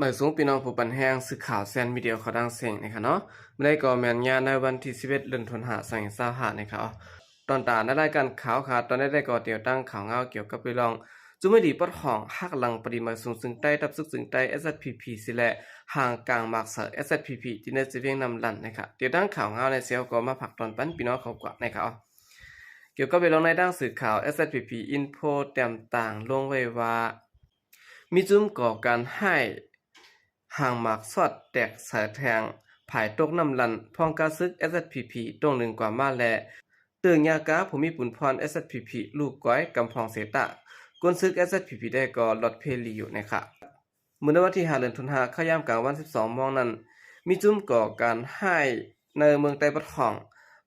ມາສູງພີ່ນ້ອງຜູ້ປັນແຮງ ສື່ຂ່າວແຊນມີເດຍ ຂໍດັງເສັງນະຄະເນາະ. ມື້ນີ້ກໍແມ່ນຍາມໃນວັນທີສິບເອັດ ເດືອນທັນວາ ສອງພັນຊາວຫ້ານະຄະ. ຕອນຕາໃນລາຍການຂ່າວຄະ ຕອນນີ້ໄດ້ກໍຕຽວຕັ້ງຂ່າວງາວກ່ຽວກັບເລື່ອງ ຈຸມໄມຕີປະທ້ອງ ຫັກຫຼັງປະດິມາສູງເຊິ່ງໃຕ້ ທັບເສິກເຊິ່ງໃຕ້ ເອສເອສພີພີ ຊິແລະ ຫ້າງກາງໝາກເສີ ເອສເອສພີພີ ທີ່ໃນເຊວຽງນ້ຳລັນນະຄະ. ຕຽວຕັ້ງຂ່າວງາວໃນເຊວກໍມາຝາກຕອນປັນພີ່ນ້ອງເຂົາກວ່ານະຄະ. ກ່ຽວກັບເລື່ອງໃນ ດັ່ງສື່ຂ່າວ ເອສເອສພີພີ ອິນໂຟ ແຕ້ມຕ່າງລົງໄວ້ວ່າ ມີຈຸ້ມກໍ່ການຮ້າຍ ຫາງໝາກຊອດແຕກສາຍແທງ ພາຍຕົກນ້ຳລັນ ພ້ອມກາຊຶກ ເອສເອສພີພີ ຕົງໜຶ່ງກວ່າມາ ແລະ ເຕີຍາກາ ຜູ້ມີປຸນພອນ ເອສເອສພີພີ ລູກກອຍ ກຳພອງເສຕະ ກົ້ນຊຶກ ເອສເອສພີພີ ໄດ້ກໍລອດເພລີຢູ່ນະຄະ. ມື້ໃນວັນທີຫ້າ ເດືອນທັນວາ ຄາວຍາມກາງວັນ ສິບສອງໂມງນັ້ນ ມີຈຸ້ມກໍ່ການຮ້າຍ ໃນເມືອງໃຕ້ປະທ້ອງ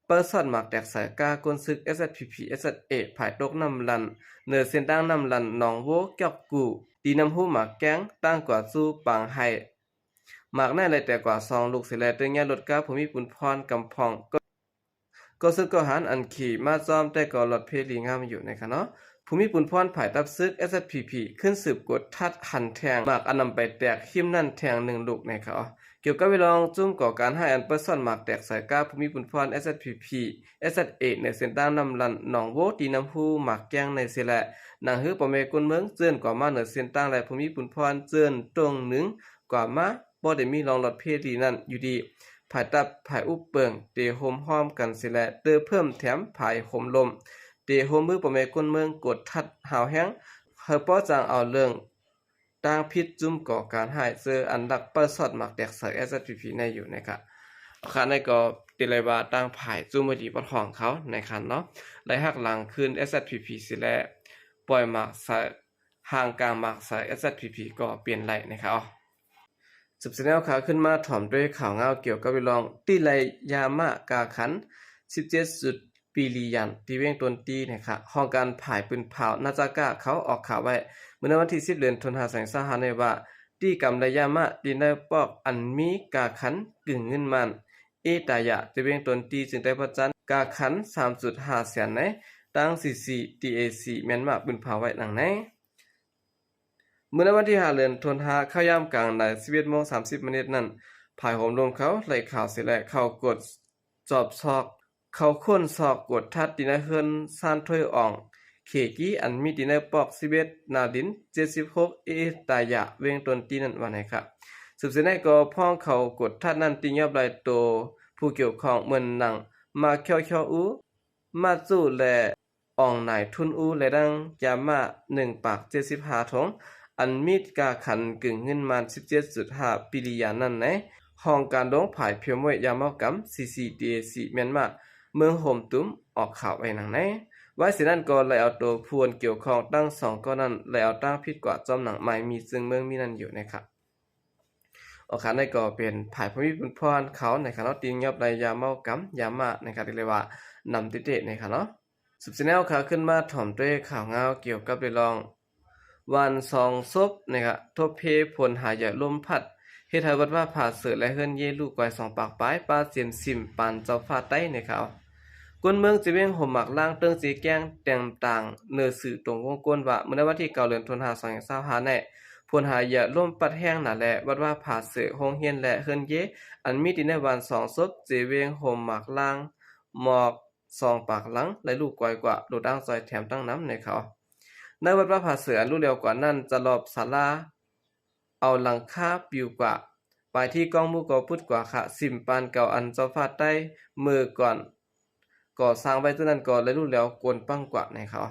ເປີດຊອດໝາກແຕກໃສ່ກ້າກົ້ນຊຶກ ເອສເອສພີພີ ເອສເອສເອ ພາຍຕົກນ້ຳລັນ ເໜືອເສັ້ນທາງນ້ຳລັນ ໜອງໂວ ຈອກກູ ຕີນຳຮູໝາກແກ້ງ ຕ່າງກວ່າສູ່ປາງໄຮ່. ໝາກນັ້ນໄດ້ແຕກກວ່າສອງລູກເສຍແລ້ວ ເຕີຍາລົດກາຜູ້ມີປຸນພອນກຳພອງ ກໍ ກໍຊຶກກໍຫັນອັນຂີ່ມາຈອມ ແຕ່ກໍລອດເພລີງາມຢູ່ນະຄະເນາະ. ຜູ້ມີປຸນພອນພາຍທັບຊຶກ ເອສເອສພີພີ ຂຶ້ນສືບກວດທັດຫັນແທ່ງໝາກອັນນຳໄປແຕກຫິມນັ້ນແທ່ງໜຶ່ງລູກນະຄະ. ກ່ຽວກັບເລື່ອງຈຸ້ມກໍ່ການຮ້າຍ ອັນເປີດຊອດໝາກແຕກໃສ່ກ້າຜູ້ມີປຸນພອນ ເອສເອສພີພີ ເອສເອສເອ ເໜືອເສັ້ນທາງນ້ຳລັນ ໜອງໂວ ຕີນຳຮູໝາກແກ້ງໃນເສຍແລ້ວ ໜັງຫື່ອພໍ່ແມ່ກົ້ນເມືອງເຈີ້ນກວ່າມາເໜືອເສັ້ນທາງ ແລະ ຜູ້ມີປຸນພອນເຈີ້ນຕົງໜຶ່ງກວ່າມາ ບໍ່ໄດ້ມີຮ່ອງລອດເພລີນັ້ນຢູ່ດີ. ພາຍຕັບພາຍອຸບເປິງ ເຕໂຮມພ້ອມກັນເສຍແລ້ວ ເຕີເພີ່ມແຖມພາຍໂຮມລົມ ເຕໂຮມມືພໍ່ແມ່ກົ້ນເມືອງ ກວດທັດຮາວແຮງ ເຮີປໍຈັ່ງເອົາເລື່ອງ ຕ່າງຜິດຈຸ້ມກໍ່ການຮ້າຍ ເຈີ້ອອັນລັກເປີດຊອດໝາກແຕກໃສ່ ເອສເອສພີພີ ໃນຢູ່ນະຄະ. ຄະ ໃນກໍຕິໄລວ່າ ຕ່າງຝ່າຍຈຸ້ມບໍ່ດີປະທ້ອງເຂົານະຄະເນາະ ໄດ້ຫັກຫຼັງຄືນ ເອສເອສພີພີ ຊິແລະ ປ່ອຍໝາກໃສ່ ຫ້າງກາງໝາກໃສ່ ເອສເອສພີພີ ກໍປ່ຽນໄລ່ນະຄະ. ສືບສະແນວຂ່າວຂຶ້ນມາ ພ້ອມດ້ວຍຂ່າວງາວກ່ຽວກັບເລື່ອງ ຕີໄລ່ຢາມະກາຂັນ ສິບເຈັດຈຸດ ປີລີຢານ ທີ່ວຽງຕົນຕີນະຄະ. ຫ້ອງການຝ່າຍປືນເຜົາ ນາຈາກະ ເຂົາອອກຂ່າວໄວ້ ມື້ໃນວັນທີສິບ ເດືອນທັນວາ ສອງພັນຊາວຫ້ານີ້ວ່າ ຕີກຳໄລຢາມະ ທີ່ໃນປອກອັນມີກາຂັນກຶ່ງເງິນມານ ເອຕາຍະ ທີ່ວຽງຕົນຕີ ຈຶ່ງໄດ້ປະຈັນກາຂັນ ສາມຈຸດຫ້າແສນໃນ ຕາງ ຊີຊີ ທີເອຊີ ແມ່ນມາກ ປືນເຜົາໄວ້ດັ່ງໃນ. ມື້ໃນວັນທີຫ້າ ເດືອນທັນວາ ຄາວຍາມກາງໃນ ສິບເອັດໂມງສາມສິບມານິດນັ້ນ ຝ່າຍໂຮມລົມເຂົາໄລ່ຂ່າວເສຍແລ້ວ ເຂົ້າກວດສອບຊອກ ເຂົ້າຄົ້ນຊອກກວດທັດທີ່ໃນເຮືອນຊານຖ້ວຍອ່ອງ ເຂກີ ອັນມີທີ່ໃນປອກສິບເອັດ ໜ້າດິນເຈັດສິບຫົກ ເອຕາຍະ ວຽງຕົນຕີນັ້ນວ່າໃນຄະ. ສືບເສຍໃນກໍພ້ອງເຂົ້າກວດທັດນັ້ນ ຕີຍອບໄລ່ໂຕຜູ້ກ່ຽວຂ້ອງ ເໝືອນໜັງ ມາຄຽວຄຽວອູ ມາຈູ ແລະ ອອງນາຍທຸນອູ ແລະ ດັ່ງຢາມະ ໜຶ່ງປາກເຈັດສິບຫ້າຖົງ ອັນມີກາຂັນກຶ່ງເງິນມານ ສິບເຈັດຈຸດຫ້າ ປີລີຢານນັ້ນໃນ ຫ້ອງການໂລງຝ່າຍພຽມເວຍຢາເມົາກຳ ຊີຊີ ທີເອຊີ ແມ່ນມາກ ເມືອງໂຮມຕຸມ ອອກຂ່າວໄວ້ດັ່ງໃນ. ໄວ້ເສຍນັ້ນກໍໄລ່ເອົາໂຕຜູ້ກ່ຽວຂ້ອງທັງສອງກໍນັ້ນ ໄລ່ເອົາຕາງຜິດກວາດຈອມໜັງໝາຍມີ ເຊິ່ງເມືອງມີນັ້ນຢູ່ນະຄະ. ໂອຄາ ນັ້ນກໍເປັນຝ່າຍຜູ້ມີບຸນພອນເຂົານະຄະເນາະ ທີ່ຍອບໄລ່ຢາເມົາກຳ ຢາມະນະຄະ ທີ່ເລີຍວ່ານຳຕິເຕະນະຄະເນາະ. ສືບສະແນວຂ່າວຂຶ້ນມາ ພ້ອມດ້ວຍຂ່າວງາວກ່ຽວກັບເລື່ອງ ວານສອງສົບນະຄະ ທົບເພພົນຫາເຫຍື່ອລົມພັດ ເຮັດໃຫ້ວັດວາຜາເສີ ແລະ ເຮືອນເຢລູກກວາຍສອງປາກປາຍ ປາເສຍນສິມປານເຈົ້າຟ້າໄຕ້ນະຄະ. ກົ້ນເມືອງເຈວຽງໂຮມໝາກລ້າງ ເຕີງເຈແກ້ງ ແຕ້ມຕ່າງເໜີສື່ຕົງວົງກົ້ນວ່າ ມື້ໃນວັນທີເກົ້າ ເດືອນທັນວາ ສອງພັນຊາວຫ້ານີ້ ພົນຫາເຫຍື່ອລົມພັດແຮງໜາແລ ວັດວາຜາເສີ ໂຮງຮຽນ ແລະ ເຮືອນເຢ ອັນມີທີ່ໃນວານສອງສົບ ເຈວຽງໂຮມໝາກລ້າງ ໝອກ ສອງປາກຫຼັງ ແລະ ລູກກວາຍກວ່າ ໂລດາງຊ່ອຍແຖມຕັ້ງນຳໃນເຂົາ. ໃນວັດວາຜາເສືອ ອັນຮູ້ແລ້ວກວ່ານັ້ນ ຈະລອບສາລາ ເອົາຫຼັງຄາປິວກວ່າ ປາຍທີ່ກ້ອງໝູ່ກໍພຸດກວ່າຂະ ສິມປານເກົ່າ ອັນເຈົ້າຟ້າໄຕ້ເມື່ອກ່ອນກໍ່ສ້າງໄວ້ ໂຕນັ້ນກໍໄດ້ຮູ້ແລ້ວ ໂກນປັງກວ່າໃນເຂົາ.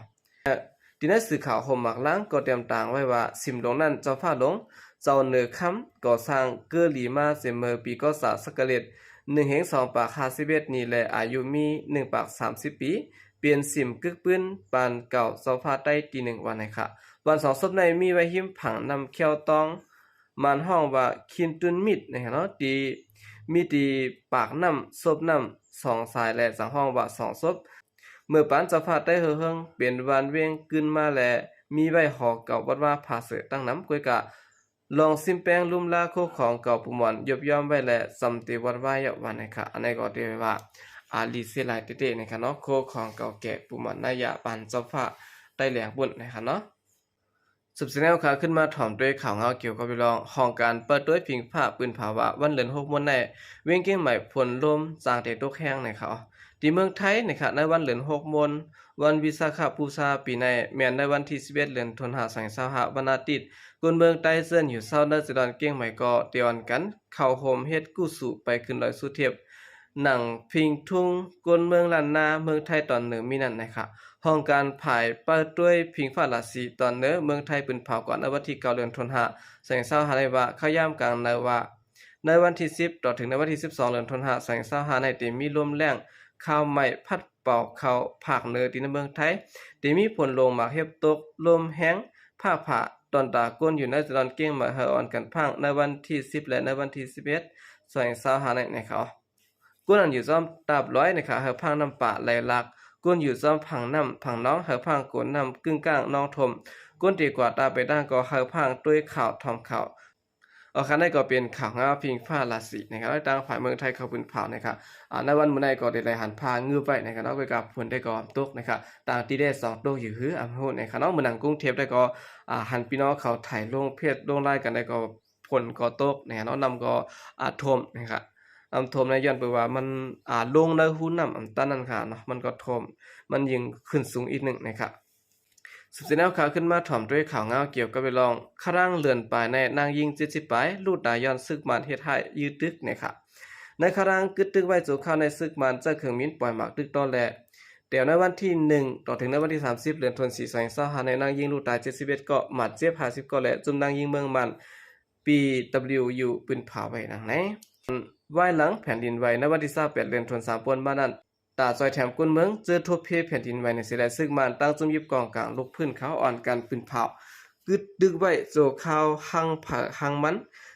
ທີ່ໃນສື່ຂ່າວໂຮມໝາກລ້າງກໍຕຽມຕາງໄວ້ວ່າ ສິມຫຼວງນັ້ນ ເຈົ້າຟ້າຫຼວງ ເຈົ້າເໜີຄຳ ກໍ່ສ້າງເກີ່ລີມາ ເສມເມີປີກອສາ ສັກກະເລດ ໜຶ່ງເຮັງສອງປາກຫ້າສິບເອັດນີ້ ແລະ ອາຍຸມີໜຶ່ງປາກສາມສິບປີ ເປັນສິມກຶກປືນປານເກົ່າເຈົ້າຟ້າໄຕ້ຕີໜຶ່ງວ່າໃນຂະ. ວັນສອງສົບໃນມີໄວ້ຮິມຝັ່ງນ້ຳແຄວຕອງ ມານຮ້ອງວ່າ ຄິນຕຸນມິດ ນະເນາະ ທີ່ມີທີ່ປາກນ້ຳ ສົບນ້ຳສອງສາຍ ແລະ ສັງຮ້ອງວ່າສອງສົບ ເມີປານເຈົ້າຟ້າໄຕ້ເຫີເຫິງ ເປັນວານວຽງຄືນມາ ແລະ ມີໄວ້ຫໍເກົ່າວັດວາຜາເສີຕັ້ງນຳ ກວຍກະ ລອງຊິມແປງລຸມລາໂຄຂອງເກົ່າປູ່ໝອນ ຍົບຍ້ອມໄວ້ ແລະ ຊຳເຕວັດວາຍວ່າໃນຂະ. ອັນນີ້ກໍຖືໄດ້ວ່າ ອາລີເຊຫຼາຍເຕະໆ ໃນຂະເນາະ ໂຄຂອງເກົ່າແກ່ປູ່ໝອນນາຍາ ປານເຈົ້າຟ້າໄຕ້ແຫຼງບຸນ ໃນຂະເນາະ. ສືບຊະແນວ ຂະຫຍາຍຂຶ້ນມາຖອມດ້ວຍຂ່າວງາວກ່ຽວກັບເລື່ອງ ຫ້ອງການເປີດຕົວຜິງຟ້າ ປືນເຜົາວ່າວັນເດືອນຫົກໂມງໃນ ວຽງກຽງໃໝ່ ຝົນລົມຈາງແຕ່ຕົກແຮງ ໃນຂ່າວ ທີ່ເມືອງໄທ ໃນຂ່າວ ໃນວັນເດືອນຫົກໂມງ ວັນວິສາຂະບູຊາປີໃໝ່ ແມ່ນໃນວັນທີສິບເອັດ ເດືອນທັນວາ ສອງພັນຊາວຫ້າ ວັນອາທິດ ຄົນເມືອງໃຕ້ເຊິ່ງຢູ່ເຊົາໃນເຂດວຽງກຽງໃໝ່ ກໍໄດ້ອອກກັນເຂົ້າໂຮມເຮັດກຸສົນໄປຂຶ້ນດອຍສຸເທບ ໜັງພິງທຸງ ກົນເມືອງລ້ານນາ ເມືອງໄທຕອນເໜືອ ມີນັ້ນ ໃນຂ່າວ ຫ້ອງການຝ່າຍເປີດຕົວຜິງຟ້າລາສີຕອນເໜືອ ເມືອງໄທ ປືນເຜົາກ່ອນໃນວັນທີເກົ້າ ເດືອນທັນວາ ສອງພັນຊາວຫ້າ ໄດ້ວ່າ ຂ່າວຍາມກາງໃນວ່າ ໃນວັນທີສິບ ຕໍ່ເຖິງໃນວັນທີສິບສອງ ເດືອນທັນວາ ສອງພັນຊາວຫ້າ ໃນ ໄດ້ມີລົມແຮງ ຄາວໄໝ້ພັດເປົ່າເຂົ້າພາກເໜືອ ທີ່ໃນເມືອງໄທ ໄດ້ມີຝົນລົງ ໝາກເຫັບຕົກ ລົມແຮງ ຟ້າຜ່າ ຕອນຕາ ຄົນຢູ່ໃນເຂດວຽງກຽງໃໝ່ ໃຫ້ອອກກັນພັກ ໃນວັນທີສິບ ແລະ ໃນວັນທີສິບເອັດ ສອງພັນຊາວຫ້າ ໃນ ໃນຂ່າວ ຄົນອັນຢູ່ຊອມຕາບລອຍ ໃນຂ່າວ ໃຫ້ພັກນ້ຳປ່າໄຫຼຫຼັກ ຄົນຢູ່ຊອມຝັ່ງນ້ຳຝັ່ງໜອງ ໃຫ້ພັກກົນນ້ຳກຶ້ງກ້າງໜອງຖົມ ຄົນທີ່ກວາດຕາໄປຕ່າງກໍໃຫ້ພັກຕົວເຂົ້າຖອມເຂົ້າ ອາ ຄັນໃດກໍເປັນຂ່າວງາວພິງຟ້າລາສີ ໃນຂ່າວ ທາງຝ່າຍເມືອງໄທເຂົາປືນເຜົາ ໃນຂ່າວ ອາ ໃນວັນມື້ໃນກໍໄດ້ໄຫຼຫັນຟ້າງຶບໄວ້ ໃນຂ່າວ ເນາະ ກໍກັບຝົນໄດ້ກໍຕົກ ໃນຂ່າວ ຕ່າງທີ່ໄດ້ສອງຕົກຢູ່ຫືອ ອຳຮູ້ ໃນຂ່າວ ເນາະ ເມືອງໜັງກຸງເທບໄດ້ກໍ ອາ ຫັນພີ່ນ້ອງເຂົາຖ່າຍລົງເຟສລົງໄລນ໌ກັນໄດ້ກໍ ຝົນກໍຕົກ ໃນຂ່າວ ເນາະ ນ້ຳກໍ ອາ ຖ້ວມ ໃນຂ່າວ ນ້ຳຖ້ວມໃນຍ້ອນເພາະວ່າມັນ ອາ ລົງໃນຮູນ້ຳອັນຕັນນັ້ນ ໃນຂ່າວ ເນາະ ມັນກໍຖ້ວມ ມັນຍິ່ງຂຶ້ນສູງອີກໜຶ່ງ ໃນຂ່າວ ສືບຊະແນວ ຂະຫຍາຍຂຶ້ນມາຖອມດ້ວຍຂ່າວງາວກ່ຽວກັບເລື່ອງ ຄະລັງເດືອນປາຍໃນນາງຍິງເຈັດສິບປາຍ ລູກຕາຍຍ້ອນຊຶກມານເຮັດຮ້າຍ ຍຶດຕຶກ ໃນຂ່າວ ໃນຄະລັງກຶດຕຶກໄວ້ຊົ່ວຄາວໃນ ຊຶກມານໃຊ້ເຄື່ອງບິນປ່ອຍໝາກຕຶກຕໍ່ແລະ ແຕ່ໃນວັນທີໜຶ່ງ ຕໍ່ເຖິງໃນວັນທີສາມສິບ ເດືອນທັນວາ ສອງພັນຊາວຫ້າ ໃນນາງຍິງລູກຕາຍເຈັດສິບເອັດກໍ ບາດເຈັບຫ້າສິບກໍແລະ ຈຸມນາງຍິງເມືອງມານ ພີດັບເບິນຢູ ຢູ່ ປືນເຜົາໄວ້ດັ່ງໃນ ວາຍຫຼັງແຜ່ນດິນໄຫວໃນວັນທີຊາວແປດ ເດືອນທັນວາ ຜ່ານມານັ້ນ ຕາຊ່ອຍແຖມຄົນເມືອງ ເຈີທົບເພແຜ່ນດິນໄຫວໃນເສຍແລະ ຊຶກມານຕັ້ງຈຸ້ມຢິບກອງກາງລຸກພື້ນເຂົາ ອອນກັນປືນເຜົາ ກຶດຕຶກໄວ້ຊົ່ວຄາວ ຮັງໃຜຮັງມັນ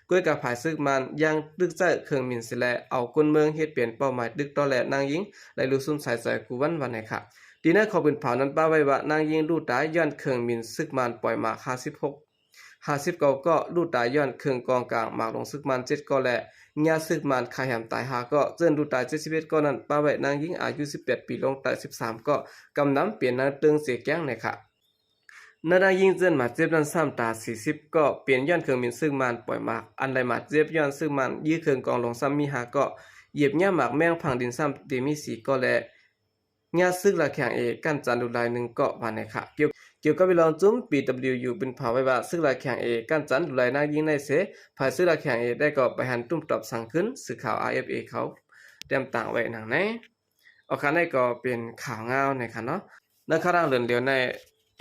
ກ້ວຍກະພາຍຊຶກມານຍັງຕຶກໃຊ້ເຄື່ອງບິນເສຍແລະ ເອົາຄົນເມືອງເຮັດເປັນເປົ້າໝາຍຕຶກຕໍ່ແລະ ນາງຍິງໄດ້ລຸກຊຸມສາຍໃຈກູວັນວັນ ໃນຂ່າວ ທີ່ໃນຂໍ້ປືນເຜົານັ້ນປະໄວ້ວ່າ ນາງຍິງລູກຕາຍຍ້ອນເຄື່ອງບິນຊຶກມານປ່ອຍໝາກຫ້າສິບຫົກ ຫ້າສິບເກົ້າກໍ ລູກຕາຍຍ້ອນເຄື່ອງກອງກາງໝາກຫຼວງຊຶກມານເຈັດກໍແລະ ຍາຊຶກມານຂ້າແຮມຕາຍຫ້າກໍ ເຈີນລູກຕາຍເຈັດສິບເອັດກໍນັ້ນປະໄວ້ນາງຍິງອາຍຸສິບແປດປີ ລົງຕາຍສິບສາມກໍ ກຳນຳເປັນນາງເຕີງເສແກ້ງ ໃນຂ່າວ ໃນນາງຍິງເຈີນບາດເຈັບນັ້ນຊ້ຳຕາຍສີ່ສິບກໍ ເປັນຍ້ອນເຄື່ອງບິນຊຶກມານປ່ອຍໝາກ ອັນໄດ້ບາດເຈັບຍ້ອນຊຶກມານຢື້ເຄື່ອງກອງຫຼວງຊ້ຳມີຫ້າກໍ ຢຽບຫຍ້າໝາກແມງຝັງດິນຊ້ຳເດມີສີ່ກໍແລະ ຍາຊຶກລາແຂງເອ ກັ້ນຈັນລູກລາຍໜຶ່ງເກາະ ວ່າໃນຂ່າວ ກ່ຽວ ກ່ຽວກັບເລື່ອງຈຸ້ມ ພີດັບເບິນຢູ ປືນເຜົາໄວ້ວ່າ ຊຶກລາແຂງເອ ກັ້ນຈັນລູກລາຍນາງຍິງໃນເສ ຝ່າຍຊຶກລາແຂງເອ ໄດ້ເກາະໄປຫັນຕຸ້ມຕອບສັງຂຶ້ນ ສື່ຂ່າວ ອາເອັຟເອ ເຂົາແຕ້ມຕາງໄວ້ດັ່ງໃນ ອອກຄະແນນກໍເປັນຂ່າວງາວໃນຂະເນາະ ໃນຄະນະເລື່ອງເຫຼືອໃນ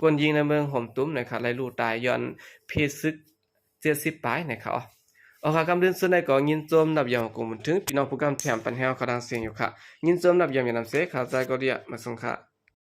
ຄົນຍິງໃນເມືອງຫົມຕຸ້ມໃນຂະໄລ່ລູກຕາຍຍ້ອນເພຊຶກ ເຈັດສິບປາຍໃນຂະ ອອກຄະ ຄຳເດີນສຸດໃນກໍຍິນຊົມນັບຢອງກົງບຸນເຖິງ ພີ່ນ້ອງຜູ້ກຳແຖມປັນແຮວຂະດັງສຽງຢູ່ຂະ ຍິນຊົມນັບຢອງຢ່ານຳເສ ຂະໃຈກໍເດຍ ມາສົ່ງຂະ.